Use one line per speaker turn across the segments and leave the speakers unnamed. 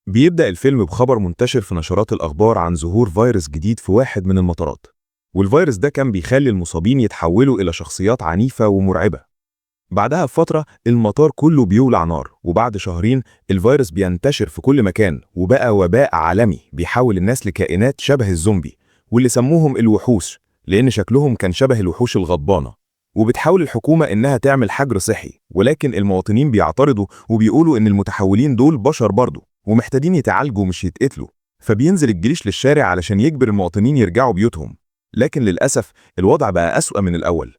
بيبدأ الفيلم بخبر منتشر في نشرات الأخبار عن ظهور فيروس جديد في واحد من المطارات، والفيروس ده كان بيخلي المصابين يتحولوا إلى شخصيات عنيفة ومرعبة. بعدها بفترة المطار كله بيولع نار، وبعد شهرين الفيروس بينتشر في كل مكان وبقى وباء عالمي بيحول الناس لكائنات شبه الزومبي، واللي سموهم الوحوش لأن شكلهم كان شبه الوحوش الغضبانة. وبتحاول الحكومة إنها تعمل حجر صحي، ولكن المواطنين بيعترضوا وبيقولوا إن المتحولين دول بشر برضه ومحتاجين يتعالجوا مش يتقتلوا. فبينزل الجيش للشارع علشان يجبر المواطنين يرجعوا بيوتهم، لكن للأسف الوضع بقى أسوأ من الأول.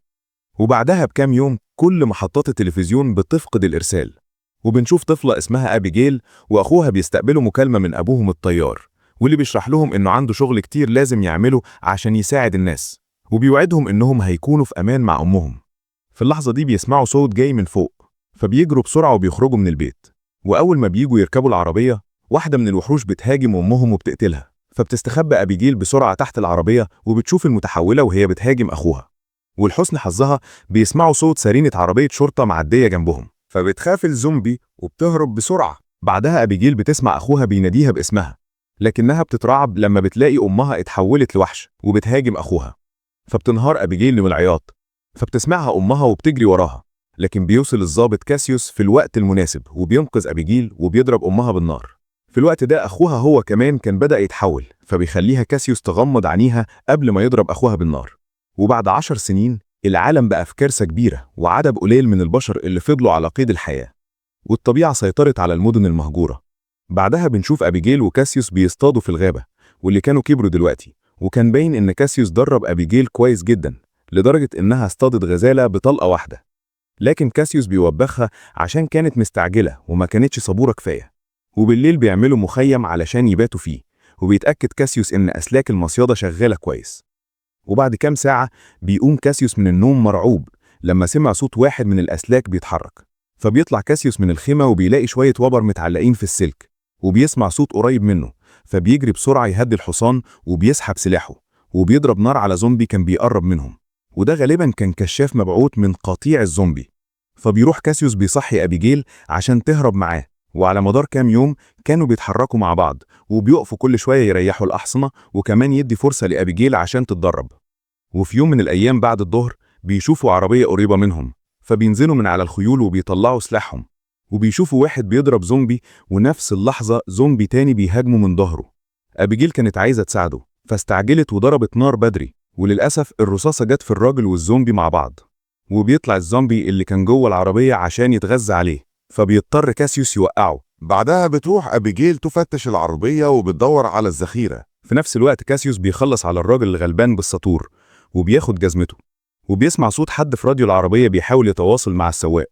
وبعدها بكام يوم كل محطات التلفزيون بتفقد الإرسال، وبنشوف طفلة اسمها أبيجيل وأخوها بيستقبلوا مكالمة من أبوهم الطيار، واللي بيشرح لهم إنه عنده شغل كتير لازم يعمله عشان يساعد الناس، وبيوعدهم إنهم هيكونوا في أمان مع أمهم. في اللحظة دي بيسمعوا صوت جاي من فوق، فبيجروا بسرعة وبيخرجوا من البيت. وأول ما بيجوا يركبوا العربية، واحدة من الوحوش بتهاجم أمهم وبتقتلها، فبتستخبى أبيجيل بسرعة تحت العربية وبتشوف المتحولة وهي بتهاجم أخوها. ولحسن حظها بيسمعوا صوت سرينة عربية شرطة معدية جنبهم،
فبتخاف الزومبي وبتهرب بسرعة.
بعدها أبيجيل بتسمع أخوها بيناديها باسمها، لكنها بتترعب لما بتلاقي أمها اتحولت لوحش وبتهاجم أخوها. فبتنهار أبيجيل من العياط، فبتسمعها أمها وبتجري وراها، لكن بيوصل الضابط كاسيوس في الوقت المناسب وبينقذ أبيجيل وبيضرب أمها بالنار. في الوقت ده أخوها هو كمان كان بدأ يتحول، فبيخليها كاسيوس تغمض عينيها قبل ما يضرب أخوها بالنار. وبعد 10 سنين العالم بقى في كارثة كبيرة، وعدد قليل من البشر اللي فضلوا على قيد الحياة، والطبيعة سيطرت على المدن المهجورة. بعدها بنشوف أبيجيل وكاسيوس بيصطادوا في الغابة، واللي كانوا كبروا دلوقتي، وكان باين إن كاسيوس درب أبيجيل كويس جدا لدرجة إنها اصطادت غزالة بطلقة واحدة. لكن كاسيوس بيوبخها عشان كانت مستعجلة وما كانتش صبورة كفاية. وبالليل بيعملوا مخيم علشان يباتوا فيه، وبيتأكد كاسيوس إن أسلاك المصيادة شغالة كويس. وبعد كام ساعة بيقوم كاسيوس من النوم مرعوب لما سمع صوت واحد من الأسلاك بيتحرك. فبيطلع كاسيوس من الخيمة وبيلاقي شوية وبر متعلقين في السلك، وبيسمع صوت قريب منه، فبيجري بسرعة يهدي الحصان وبيسحب سلاحه وبيضرب نار على زومبي كان بيقرب منهم، وده غالبا كان كشاف مبعوث من قطيع الزومبي. فبيروح كاسيوس بيصحي أبيجيل عشان تهرب معاه، وعلى مدار كام يوم كانوا بيتحركوا مع بعض وبيقفوا كل شوية يريحوا الأحصنة، وكمان يدي فرصة لأبيجيل عشان تتدرب. وفي يوم من الأيام بعد الظهر بيشوفوا عربية قريبة منهم، فبينزلوا من على الخيول وبيطلعوا سلاحهم، وبيشوفوا واحد بيضرب زومبي، ونفس اللحظة زومبي تاني بيهاجمه من ظهره. أبيجيل كانت عايزة تساعده فاستعجلت وضربت نار بدري، وللأسف الرصاصة جت في الراجل والزومبي مع بعض. وبيطلع الزومبي اللي كان جوه العربية عشان يتغذى عليه، فبيضطر كاسيوس يوقعه.
بعدها بتروح أبيجيل تفتش العربية وبتدور على الذخيرة.
في نفس الوقت كاسيوس بيخلص على الراجل الغلبان بالساطور وبياخد جزمته، وبيسمع صوت حد في راديو العربية بيحاول يتواصل مع السواق،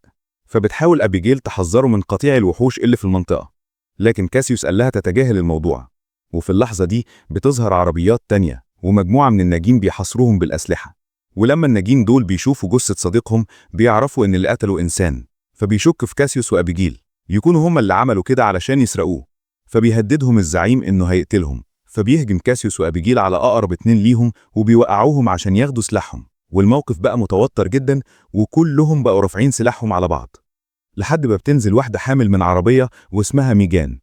فبتحاول أبيجيل تحذره من قطيع الوحوش اللي في المنطقة، لكن كاسيوس قال لها تتجاهل الموضوع. وفي اللحظة دي بتظهر عربيات تانية ومجموعة من الناجين بيحاصروهم بالأسلحة، ولما الناجين دول بيشوفوا جثة صديقهم بيعرفوا إن اللي قتله إنسان، فبيشك في كاسيوس وأبيجيل يكونوا هما اللي عملوا كده علشان يسرقوه. فبيهددهم الزعيم إنه هيقتلهم، فبيهجم كاسيوس وأبيجيل على أقرب 2 ليهم وبيوقعوهم عشان ياخدوا سلاحهم. والموقف بقى متوتر جدا وكلهم بقوا رافعين سلاحهم على بعض، لحد ما بتنزل واحدة حامل من عربية واسمها ميجان،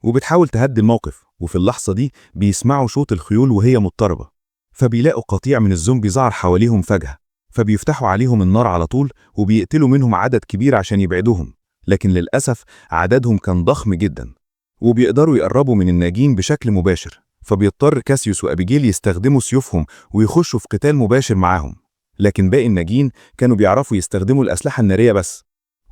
وبتحاول تهدي الموقف. وفي اللحظة دي بيسمعوا صوت الخيول وهي مضطربة، فبيلاقوا قطيع من الزومبي ظهر حواليهم فجأة، فبيفتحوا عليهم النار على طول وبيقتلوا منهم عدد كبير عشان يبعدوهم، لكن للأسف عددهم كان ضخم جدا وبيقدروا يقربوا من الناجين بشكل مباشر. فبيضطر كاسيوس وأبيجيل يستخدموا سيوفهم ويخشوا في قتال مباشر معاهم، لكن باقي الناجين كانوا بيعرفوا يستخدموا الأسلحة النارية بس.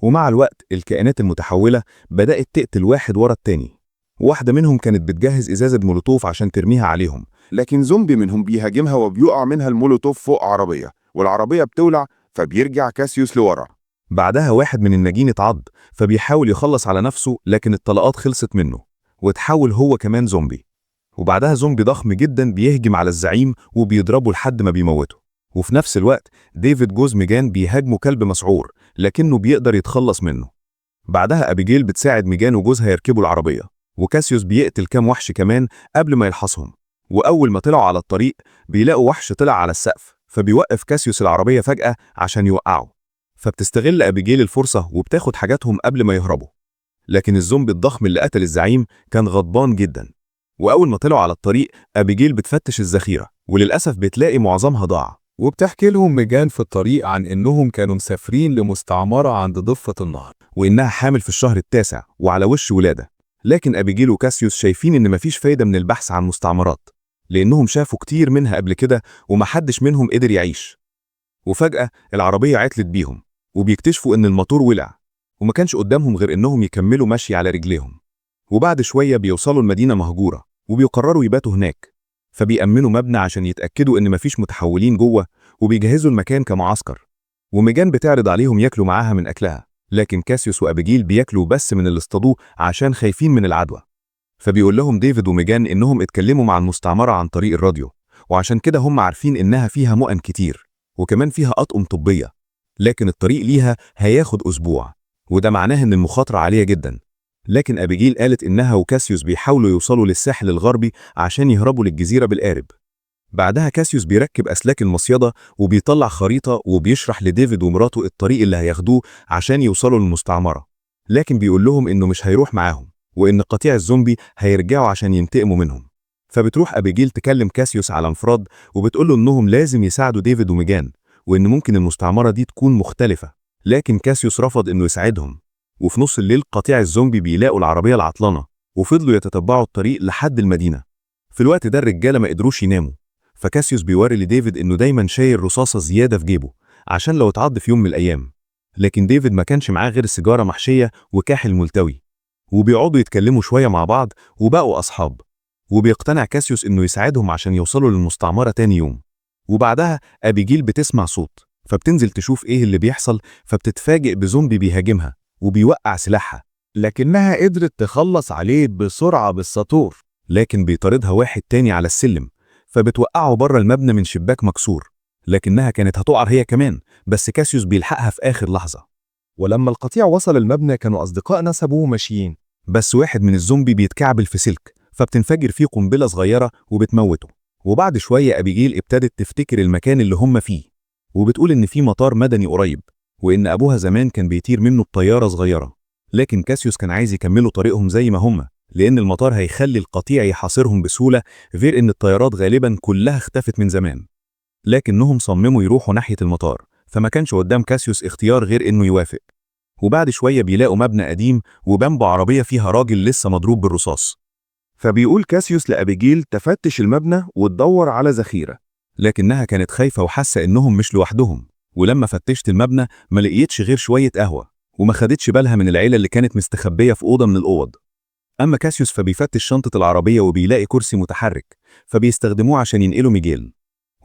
ومع الوقت الكائنات المتحولة بدأت تقتل واحد ورا التاني، واحدة منهم كانت بتجهز إزازة مولوتوف عشان ترميها عليهم،
لكن زومبي منهم بيهاجمها وبيقع منها المولوتوف فوق عربية، والعربية بتولع، فبيرجع كاسيوس لورا.
بعدها واحد من الناجين اتعض، فبيحاول يخلص على نفسه لكن الطلقات خلصت منه وتحول هو كمان زومبي. وبعدها زومبي ضخم جدا بيهجم على الزعيم وبيضربه لحد ما بيموته. وفي نفس الوقت ديفيد جوز ميجان بيهاجمه كلب مسعور لكنه بيقدر يتخلص منه. بعدها أبيجيل بتساعد ميجان وجوزها يركبوا العربية، وكاسيوس بيقتل كام وحش كمان قبل ما يلحصهم. وأول ما طلعوا على الطريق بيلاقوا وحش طلع على السقف، فبيوقف كاسيوس العربية فجأة عشان يوقعه. فبتستغل أبيجيل الفرصة وبتاخد حاجاتهم قبل ما يهربوا. لكن الزومبي الضخم اللي قتل الزعيم كان غضبان جدا. وأول ما طلعوا على الطريق أبيجيل بتفتش الذخيرة، وللأسف بتلاقي معظمها ضاع.
وبتحكي لهم ميجان في الطريق عن إنهم كانوا مسافرين لمستعمرة عند ضفة النهر،
وإنها حامل في الشهر التاسع وعلى وش ولادة. لكن أبيجيل وكاسيوس شايفين إن مفيش فايدة من البحث عن مستعمرات، لأنهم شافوا كتير منها قبل كده ومحدش منهم قدر يعيش. وفجأة العربية عطلت بيهم، وبيكتشفوا إن الموتور ولع، وما كانش قدامهم غير إنهم يكملوا مشي على رجليهم. وبعد شوية بيوصلوا المدينة مهجورة، وبيقرروا يباتوا هناك. فبيأمنوا مبنى عشان يتأكدوا إن مفيش متحولين جوه، وبيجهزوا المكان كمعسكر. وميجان بتعرض عليهم ياكلوا معاها من أكلها، لكن كاسيوس وأبيجيل بياكلوا بس من اللي اصطادوه عشان خايفين من العدوى. فبيقول لهم ديفيد وميجان إنهم اتكلموا مع المستعمرة عن طريق الراديو، وعشان كده هم عارفين إنها فيها مؤن كتير، وكمان فيها أطقم طبية، لكن الطريق ليها هياخد أسبوع، وده معناه إن المخاطرة عالية جدا. لكن أبيجيل قالت إنها وكاسيوس بيحاولوا يوصلوا للساحل الغربي عشان يهربوا للجزيرة بالقارب. بعدها كاسيوس بيركب أسلاك المصيدة وبيطلع خريطة وبيشرح لديفيد ومراته الطريق اللي هياخدوه عشان يوصلوا للمستعمرة، لكن بيقول لهم إنه مش هيروح معاهم، وإن قطيع الزومبي هيرجعوا عشان ينتقموا منهم. فبتروح أبيجيل تكلم كاسيوس على انفراد وبتقول له إنهم لازم يساعدوا ديفيد وميجان، وإن ممكن المستعمرة دي تكون مختلفة، لكن كاسيوس رفض إنه يساعدهم. وفي نص الليل قطيع الزومبي بيلاقوا العربية العطلانة، وفضلوا يتتبعوا الطريق لحد المدينة. في الوقت ده الرجالة ما قدروش يناموا، فكاسيوس بيوري لديفيد إنه دايما شايل رصاصة زيادة في جيبه عشان لو اتعض في يوم من الأيام. لكن ديفيد ما كانش معاه غير سيجارة محشية وكاحل ملتوي. وبيقعدوا يتكلموا شوية مع بعض وبقوا أصحاب. وبيقتنع كاسيوس إنه يساعدهم عشان يوصلوا للمستعمرة تاني يوم. وبعدها أبيجيل بتسمع صوت، فبتنزل تشوف إيه اللي بيحصل، فبتتفاجئ بزومبي بيهاجمها وبيوقع سلاحها،
لكنها قدرت تخلص عليه بسرعة بالساطور.
لكن بيطاردها واحد تاني على السلم، فبتوقعه بره المبنى من شباك مكسور، لكنها كانت هتقع هي كمان، بس كاسيوس بيلحقها في آخر لحظة.
ولما القطيع وصل المبنى كانوا أصدقائنا سابوه ماشيين،
بس واحد من الزومبي بيتكعبل في سلك، فبتنفجر فيه قنبلة صغيرة وبتموته. وبعد شوية أبيجيل ابتدت تفتكر المكان اللي هم فيه، وبتقول إن في مطار مدني قريب، وإن أبوها زمان كان بيطير منه بطيارة صغيرة. لكن كاسيوس كان عايز يكملوا طريقهم زي ما هم، لأن المطار هيخلي القطيع يحاصرهم بسهولة، غير إن الطيارات غالبا كلها اختفت من زمان. لكنهم صمموا يروحوا ناحية المطار، فما كانش قدام كاسيوس اختيار غير إنه يوافق. وبعد شوية بيلاقوا مبنى قديم وجنبه عربية فيها راجل لسه مضروب بالرصاص.
فبيقول كاسيوس لأبيجيل تفتش المبنى وتدور على ذخيرة،
لكنها كانت خايفة وحاسة إنهم مش لوحدهم، ولما فتشت المبنى ما لقيتش غير شوية قهوة، وما خدتش بالها من العيلة اللي كانت مستخبية في أوضة من الأوض. أما كاسيوس فبيفتش شنطة العربية وبيلاقي كرسي متحرك، فبيستخدموه عشان ينقلوا ميجيل.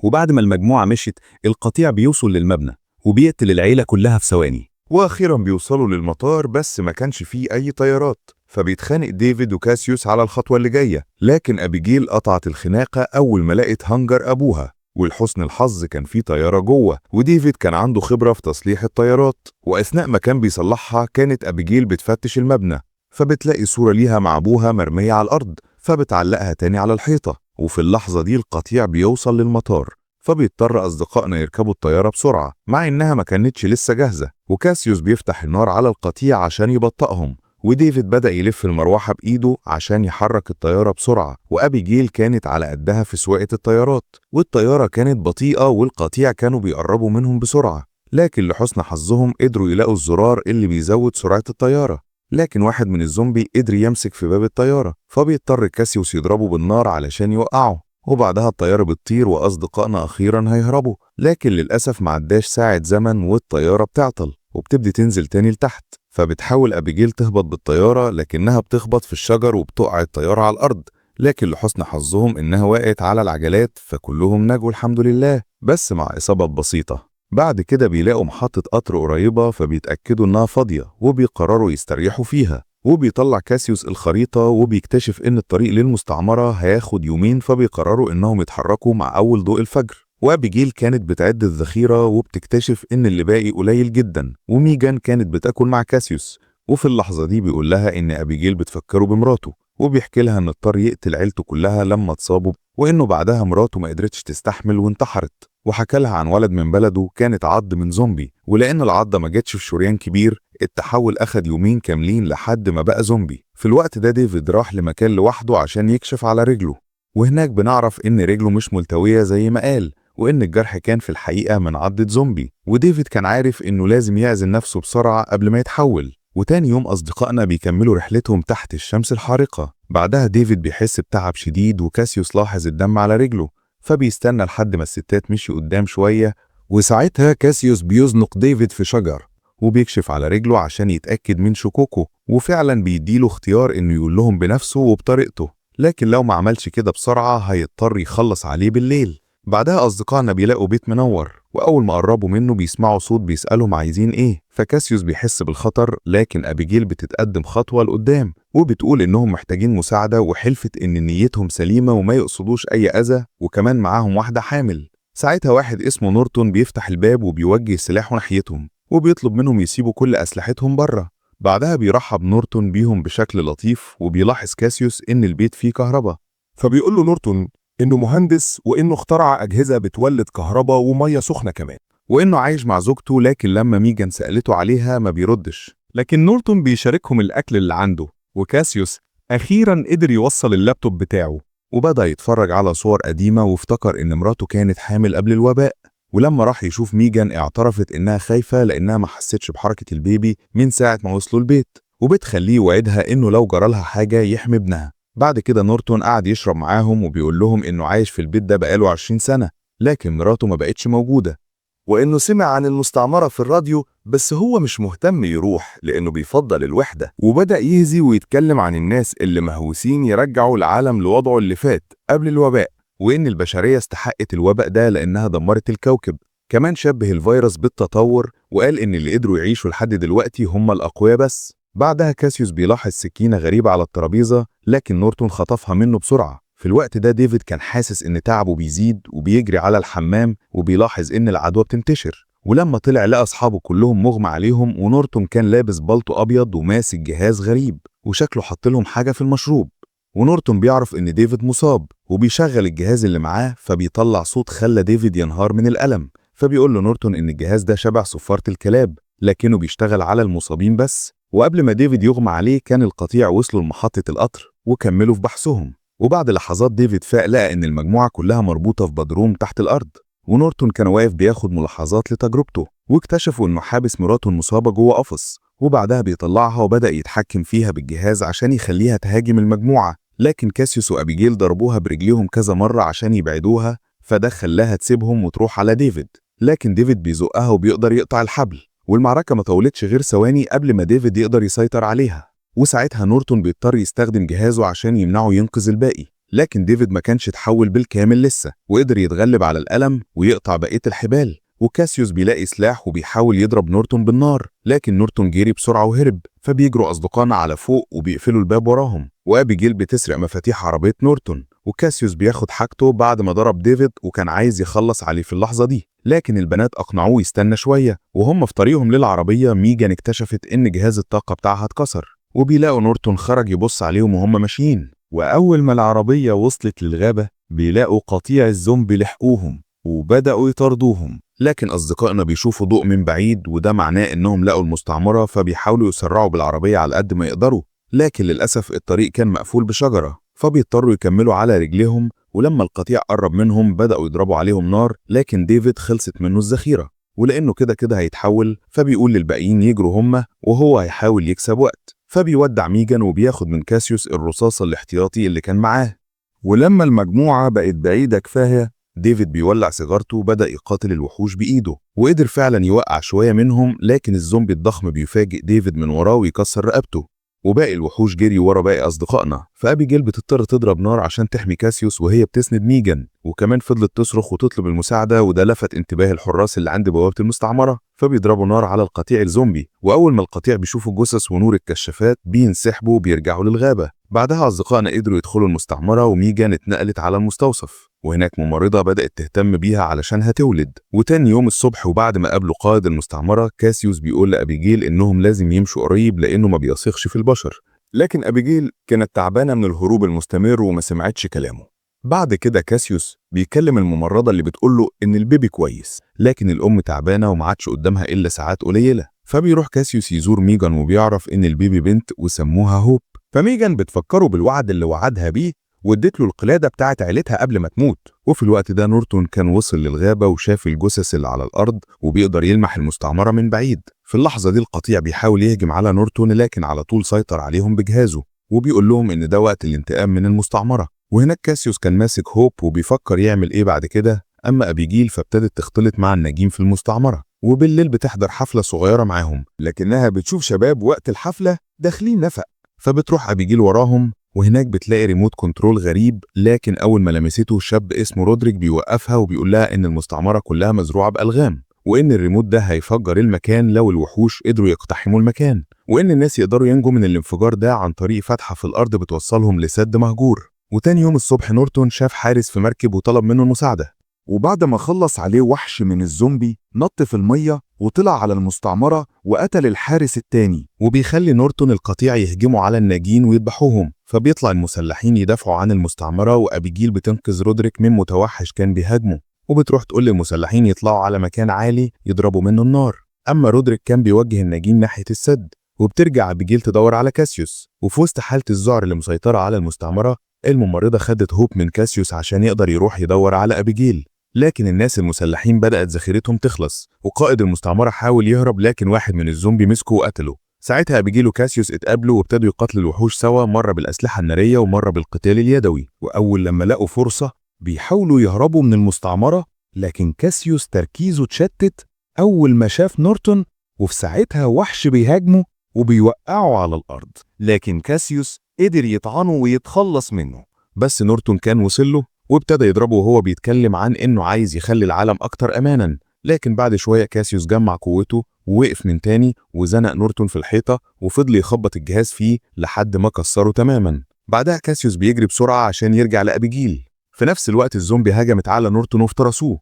وبعد ما المجموعة مشت، القطيع بيوصل للمبنى وبيقتل العيلة كلها في ثواني.
وأخيرا بيوصلوا للمطار، بس ما كانش فيه أي طيارات، فبيتخانق ديفيد وكاسيوس على الخطوة اللي جاية. لكن أبيجيل قطعت الخناقة أول ما لقت هانجر أبوها، ولحسن الحظ كان في طيارة جوه، وديفيد كان عنده خبرة في تصليح الطيارات، وأثناء ما كان بيصلحها كانت أبيجيل بتفتش المبنى، فبتلاقي صورة ليها مع أبوها مرمية على الأرض، فبتعلقها تاني على الحيطة. وفي اللحظة دي القطيع بيوصل للمطار، فبيضطر أصدقائنا يركبوا الطيارة بسرعة مع إنها ما كانتش لسه جاهزة. وكاسيوس بيفتح النار على القطيع عشان يبطئهم، وديفيد بدأ يلف المروحة بإيده عشان يحرك الطيارة بسرعة، وأبيجيل كانت على قدها في سواقة الطيارات، والطيارة كانت بطيئة والقطيع كانوا بيقربوا منهم بسرعة، لكن لحسن حظهم قدروا يلاقوا الزرار اللي بيزود سرعة الطيارة. لكن واحد من الزومبي قدر يمسك في باب الطيارة، فبيضطر كاسيوس يضربه بالنار علشان يوقعه، وبعدها الطيارة بتطير وأصدقائنا أخيرا هيهربوا. لكن للأسف معداش ساعة زمن والطيارة بتعطل وبتبدي تنزل تاني لتحت، فبتحاول أبيجيل تهبط بالطيارة لكنها بتخبط في الشجر وبتقع الطيارة على الأرض، لكن لحسن حظهم إنها وقعت على العجلات فكلهم نجوا الحمد لله، بس مع إصابات بسيطة. بعد كده بيلاقوا محطة قطر قريبة فبيتأكدوا إنها فاضية وبيقرروا يستريحوا فيها. وبيطلع كاسيوس الخريطة وبيكتشف إن الطريق للمستعمرة هياخد يومين، فبيقرروا إنهم يتحركوا مع أول ضوء الفجر. وأبيجيل كانت بتعد الذخيرة وبتكتشف إن اللي باقي قليل جدا، وميجان كانت بتاكل مع كاسيوس. وفي اللحظة دي بيقول لها إن أبيجيل بتفكره بمراته، وبيحكي لها إن اضطر يقتل عيلته كلها لما اتصابوا، وإنه بعدها مراته ما قدرتش تستحمل وانتحرت. وحكى لها عن ولد من بلده كانت عض من زومبي، ولأن العضة ما جاتش في شريان كبير التحول أخد يومين كاملين لحد ما بقى زومبي. في الوقت ده ديفيد راح لمكان لوحده عشان يكشف على رجله، وهناك بنعرف إن رجله مش ملتوية زي ما قال، وإن الجرح كان في الحقيقة من عضة زومبي. وديفيد كان عارف إنه لازم يعزل نفسه بسرعة قبل ما يتحول. وتاني يوم أصدقائنا بيكملوا رحلتهم تحت الشمس الحارقة. بعدها ديفيد بيحس بتعب شديد، وكاسيوس لاحظ الدم على رجله، فبيستنى لحد ما الستات مشي قدام شوية،
وساعتها كاسيوس بيزنق ديفيد في شجر
وبيكشف على رجله عشان يتأكد من شكوكه، وفعلا بيديله اختيار إنه يقول لهم بنفسه وبطريقته، لكن لو ما عملش كده بسرعة هيضطر يخلص عليه بالليل. بعدها أصدقائنا بيلاقوا بيت منور، وأول ما قربوا منه بيسمعوا صوت بيسألهم عايزين إيه. فكاسيوس بيحس بالخطر، لكن أبيجيل بتتقدم خطوة لقدام وبتقول إنهم محتاجين مساعدة، وحلفت إن نيتهم سليمة وما يقصدوش أي أذى، وكمان معاهم واحدة حامل. ساعتها واحد اسمه نورتون بيفتح الباب وبيوجه سلاحه ناحيتهم، وبيطلب منهم يسيبوا كل أسلحتهم بره. بعدها بيرحب نورتون بيهم بشكل لطيف، وبيلاحظ كاسيوس إن البيت فيه كهرباء.
فبيقول له نورتون إنه مهندس وإنه اخترع أجهزة بتولد كهرباء ومية سخنة كمان،
وإنه عايش مع زوجته، لكن لما ميجان سألته عليها ما بيردش.
لكن نورتون بيشاركهم الأكل اللي عنده، وكاسيوس أخيرا قدر يوصل اللابتوب بتاعه.
وبدأ يتفرج على صور قديمة وافتكر إن مراته كانت حامل قبل الوباء. ولما راح يشوف ميجان اعترفت إنها خايفة لأنها ما حستش بحركة البيبي من ساعة ما وصلوا البيت، وبتخليه يوعدها إنه لو جرالها حاجة يحمي ابنها. بعد كده نورتون قعد يشرب معاهم وبيقول لهم إنه عايش في البيت ده بقاله 20 سنة، لكن مراته ما بقتش موجودة،
وإنه سمع عن المستعمرة في الراديو بس هو مش مهتم يروح لأنه بيفضل الوحدة.
وبدأ يهزي ويتكلم عن الناس اللي مهووسين يرجعوا العالم لوضعه اللي فات قبل الوباء، وإن البشرية استحقت الوباء ده لأنها دمرت الكوكب. كمان شبه الفيروس بالتطور وقال إن اللي قدروا يعيشوا لحد دلوقتي هم الأقوياء بس. بعدها كاسيوس بيلاحظ سكينة غريبة على الترابيزة، لكن نورتون خطفها منه بسرعة. في الوقت ده ديفيد كان حاسس إن تعبه بيزيد وبيجري على الحمام، وبيلاحظ إن العدوى بتنتشر. ولما طلع لقى أصحابه كلهم مغمى عليهم، ونورتون كان لابس بالطو أبيض وماسك جهاز غريب وشكله حط لهم حاجة في المشروب. ونورتون بيعرف إن ديفيد مصاب وبيشغل الجهاز اللي معاه، فبيطلع صوت خلى ديفيد ينهار من الألم. فبيقول له نورتون إن الجهاز ده شبه صفارة الكلاب، لكنه بيشتغل على المصابين بس. وقبل ما ديفيد يغمى عليه كان القطيع وصلوا لمحطة القطر وكملوا في بحثهم. وبعد لحظات ديفيد فاق، لقى إن المجموعة كلها مربوطة في بدروم تحت الأرض، ونورتون كان واقف بياخد ملاحظات لتجربته، واكتشفوا إنه حابس مراته المصابة جوه قفص. وبعدها بيطلعها وبدأ يتحكم فيها بالجهاز عشان يخليها تهاجم المجموعة، لكن كاسيوس وأبيجيل ضربوها برجليهم كذا مرة عشان يبعدوها، فده خلاها تسيبهم وتروح على ديفيد. لكن ديفيد بيزقها وبيقدر يقطع الحبل، والمعركة ما طولتش غير ثواني قبل ما ديفيد يقدر يسيطر عليها. وساعتها نورتون بيضطر يستخدم جهازه عشان يمنعه ينقذ الباقي، لكن ديفيد ما كانش اتحول بالكامل لسه، وقدر يتغلب على الألم ويقطع بقية الحبال. وكاسيوس بيلاقي سلاح وبيحاول يضرب نورتون بالنار، لكن نورتون جري بسرعة وهرب. فبيجروا أصدقائنا على فوق وبيقفلوا الباب وراهم، وأبيجيل بتسرق مفاتيح عربية نورتون، وكاسيوس بياخد حاجته بعد ما ضرب ديفيد وكان عايز يخلص عليه في اللحظة دي، لكن البنات أقنعوه يستنى شوية. وهم في طريقهم للعربية ميجان اكتشفت إن جهاز الطاقة بتاعها اتكسر، وبيلاقوا نورتون خرج يبص عليهم وهم ماشيين.
وأول ما العربية وصلت للغابة بيلاقوا قطيع الزومبي لحقوهم وبدأوا يطاردوهم.
لكن أصدقائنا بيشوفوا ضوء من بعيد، وده معناه إنهم لقوا المستعمرة، فبيحاولوا يسرعوا بالعربية على قد ما يقدروا، لكن للأسف الطريق كان مقفول بشجرة، فبيضطروا يكملوا على رجليهم. ولما القطيع قرب منهم بدأوا يضربوا عليهم نار، لكن ديفيد خلصت منه الذخيرة، ولأنه كده كده هيتحول فبيقول للباقيين يجروا هما وهو هيحاول يكسب وقت. فبيودع ميجان وبياخد من كاسيوس الرصاصة الاحتياطي اللي كان معاه.
ولما المجموعة بقت بعيدة كفاية
ديفيد بيولع سيجارته وبدأ يقاتل الوحوش بإيده، وقدر فعلا يوقع شوية منهم، لكن الزومبي الضخم بيفاجئ ديفيد من وراه ويكسر رقبته، وباقي الوحوش جري ورا باقي أصدقائنا. فأبيجيل بتضطر تضرب نار عشان تحمي كاسيوس وهي بتسند ميجان، وكمان فضلت تصرخ وتطلب المساعدة، وده لفت انتباه الحراس اللي عند بوابة المستعمرة، فبيضربوا نار على القطيع الزومبي. وأول ما القطيع بيشوفوا الجثث ونور الكشافات بينسحبوا وبيرجعوا للغابة. بعدها أصدقائنا قدروا يدخلوا المستعمرة، وميجان اتنقلت على المستوصف، وهناك ممرضة بدأت تهتم بيها علشان هتولد. وتاني يوم الصبح وبعد ما قابلوا قائد المستعمرة، كاسيوس بيقول لأبيجيل إنهم لازم يمشوا قريب لأنه ما بيثقش في البشر.
لكن أبيجيل كانت تعبانة من الهروب المستمر وما سمعتش كلامه.
بعد كده كاسيوس بيكلم الممرضة اللي بتقوله إن البيبي كويس، لكن الأم تعبانة ومعادش قدامها إلا ساعات قليلة. فبيروح كاسيوس يزور ميجان وبيعرف إن البيبي بنت وسموها هوب. فميجان بتفكره بالوعد اللي وعدها بيه واديت له القلادة بتاعت عيلتها قبل ما تموت. وفي الوقت ده نورتون كان وصل للغابة وشاف الجثث اللي على الأرض وبيقدر يلمح المستعمرة من بعيد. في اللحظة دي القطيع بيحاول يهجم على نورتون، لكن على طول سيطر عليهم بجهازه وبيقول لهم إن ده وقت الانتقام من المستعمرة. وهناك كاسيوس كان ماسك هوب وبيفكر يعمل إيه بعد كده. أما أبيجيل فابتدت تختلط مع الناجين في المستعمرة، وبالليل بتحضر حفلة صغيرة معاهم، لكنها بتشوف شباب وقت الحفلة داخلين نفق، فبتروح أبيجيل وراهم. وهناك بتلاقي remote control غريب، لكن أول ما لمسته شاب اسمه رودريك بيوقفها وبيقول لها إن المستعمرة كلها مزروعة بألغام، وإن الريموت ده هيفجر المكان لو الوحوش قدروا يقتحموا المكان، وإن الناس يقدروا ينجوا من الانفجار ده عن طريق فتحة في الأرض بتوصلهم لسد مهجور. وتاني يوم الصبح نورتون شاف حارس في مركب وطلب منه المساعدة،
وبعد ما خلص عليه وحش من الزومبي نط في المية وطلع على المستعمرة وقتل الحارس التاني.
وبيخلي نورتون القطيع يهجموا على الناجين ويذبحوهم. فبيطلع المسلحين يدافعوا عن المستعمرة، وأبيجيل بتنقذ رودريك من متوحش كان بيهاجمه، وبتروح تقول للمسلحين يطلعوا على مكان عالي يضربوا منه النار. أما رودريك كان بيوجه الناجين ناحية السد. وبترجع أبيجيل تدور على كاسيوس، وفي وسط حالة الذعر اللي مسيطرة على المستعمرة الممرضة خدت هوب من كاسيوس عشان يقدر يروح يدور على أبيجيل. لكن الناس المسلحين بدأت ذخيرتهم تخلص، وقائد المستعمرة حاول يهرب لكن واحد من الزومبي مسكه وقتله. ساعتها أبيجيل وكاسيوس اتقابلوا وابتدوا يقاتلوا الوحوش سوا، مرة بالأسلحة النارية ومرة بالقتال اليدوي.
وأول لما لقوا فرصة بيحاولوا يهربوا من المستعمرة، لكن كاسيوس تركيزه اتشتت أول ما شاف نورتون، وفي ساعتها وحش بيهاجمه وبيوقعه على الأرض، لكن كاسيوس قدر يطعنه ويتخلص منه.
بس نورتون كان وصل له وابتدى يضربه وهو بيتكلم عن إنه عايز يخلي العالم أكتر أمانا. لكن بعد شوية كاسيوس جمع قوته ووقف من تاني وزنق نورتون في الحيطة وفضل يخبط الجهاز فيه لحد ما كسره تماما. بعدها كاسيوس بيجري بسرعة عشان يرجع لأبيجيل. في نفس الوقت الزومبي هجمت على نورتون وافترسوه،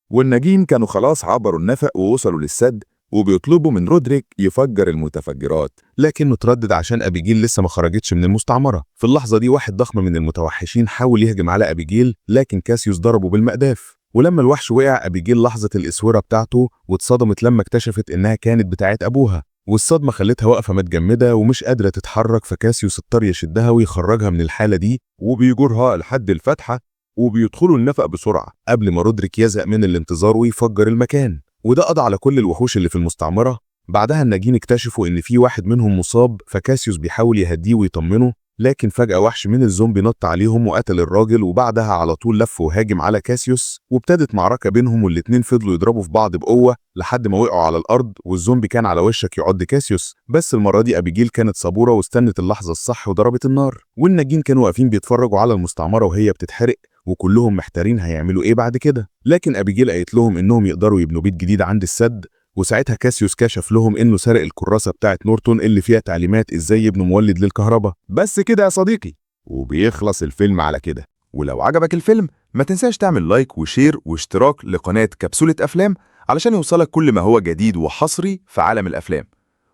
والناجين كانوا خلاص عبروا النفق ووصلوا للسد، وبيطلبوا من رودريك يفجر المتفجرات،
لكنه تردد عشان أبيجيل لسه ما خرجتش من المستعمرة. في اللحظة دي واحد ضخم من المتوحشين حاول يهجم على أبيجيل، لكن كاسيوس ضربه بالمقداف. ولما الوحش وقع أبيجيل لاحظت الإسورة بتاعته واتصدمت لما اكتشفت إنها كانت بتاعت أبوها، والصدمة خلتها واقفة متجمدة ومش قادرة تتحرك. فكاسيوس اضطر يشدها ويخرجها من الحالة دي،
وبيجرها لحد الفتحة وبيدخلوا النفق بسرعة
قبل ما رودريك يزهق من الانتظار ويفجر المكان، وده قضى على كل الوحوش اللي في المستعمرة. بعدها الناجين اكتشفوا إن في واحد منهم مصاب، فكاسيوس بيحاول يهديه ويطمنه، لكن فجأة وحش من الزومبي نط عليهم وقتل الراجل، وبعدها على طول لف وهاجم على كاسيوس، وابتدت معركة بينهم، والاتنين فضلوا يضربوا في بعض بقوة لحد ما وقعوا على الأرض، والزومبي كان على وشك يعض كاسيوس. بس المرة دي أبيجيل كانت صبورة واستنت اللحظة الصح وضربت النار، والناجين كانوا واقفين بيتفرجوا على المستعمرة وهي بتتحرق، وكلهم محتارين هيعملوا ايه بعد كده. لكن أبيجيل قالت لهم انهم يقدروا يبنوا بيت جديد عند السد، وساعتها كاسيوس كشف لهم انه سرق الكراسة بتاعت نورتون اللي فيها تعليمات ازاي يبنوا مولد للكهرباء.
بس كده يا صديقي، وبيخلص الفيلم على كده. ولو عجبك الفيلم ما تنساش تعمل like و share واشتراك لقناة كبسولة أفلام علشان يوصلك كل ما هو جديد وحصري في عالم الأفلام.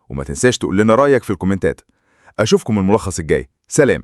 وما تنساش تقول لنا رأيك في الكومنتات. أشوفكم الملخص الجاي. سلام.